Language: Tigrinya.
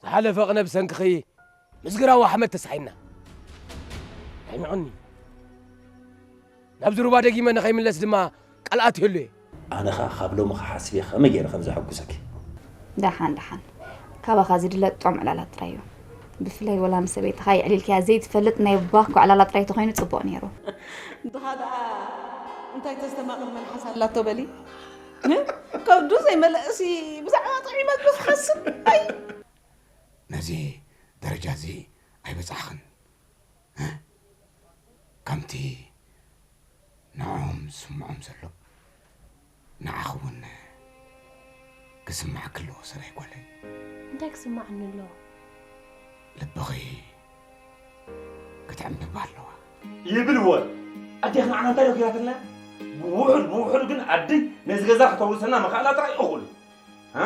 ዝሓለፈ ቅነ ብሰንክኺ ምስ ግራዋ ሓመድ ተሳሒና። ኣይምዖኒ። ናብዚ ሩባ ደጊመ ንኸይምለስ ድማ ቃል ኣትየሉ እየ። ኣነ ኸኣ ካብ ሎሚ ክሓስብ እየ ከመይ ገይረ ከም ዘሐጉሰኪ። ደሓን ደሓን። ካባኻ ዝድለ ጥዑም ዕላላት ጥራይ እዩ። ብፍላይ ወላ ምስ ሰበይትኻ የዕሊልካያ ዘይትፈልጥ ናይ ባኮ ዕላላ ጥራይ ተኾይኑ ጽቡቕ ነይሩ። ድኻ ደኣ እንታይ ተስተማቕር መልሓስ ኣላቶ በሊ። ከብዱ ዘይመለእሲ ብዛዕባ ጥዑይ መግቢ ክሓስብ። ኣይ። ነዚ ደረጃ እዚ ኣይበጻሕኽን። እ? ከምቲ ንዕኦም ዝስምዖም ዘሎ ንዓኺ እውን ክስምዓኪ ኣለዎ ሰራይ ጓለይ። እንታይ ክስምዓኒ ኣለዎ? ልብኺ ክትዕንብብ ኣለዋ። ይብል እወ። ኣዴኺ ንዓና እንታይ ደው ገይራትልና? ብውሑድ ብውሑድ ግን ኣደይ ነዚ ገዛ ክተውርሰና ምኽኣላ ጥራይ እኹል እዩ። እ?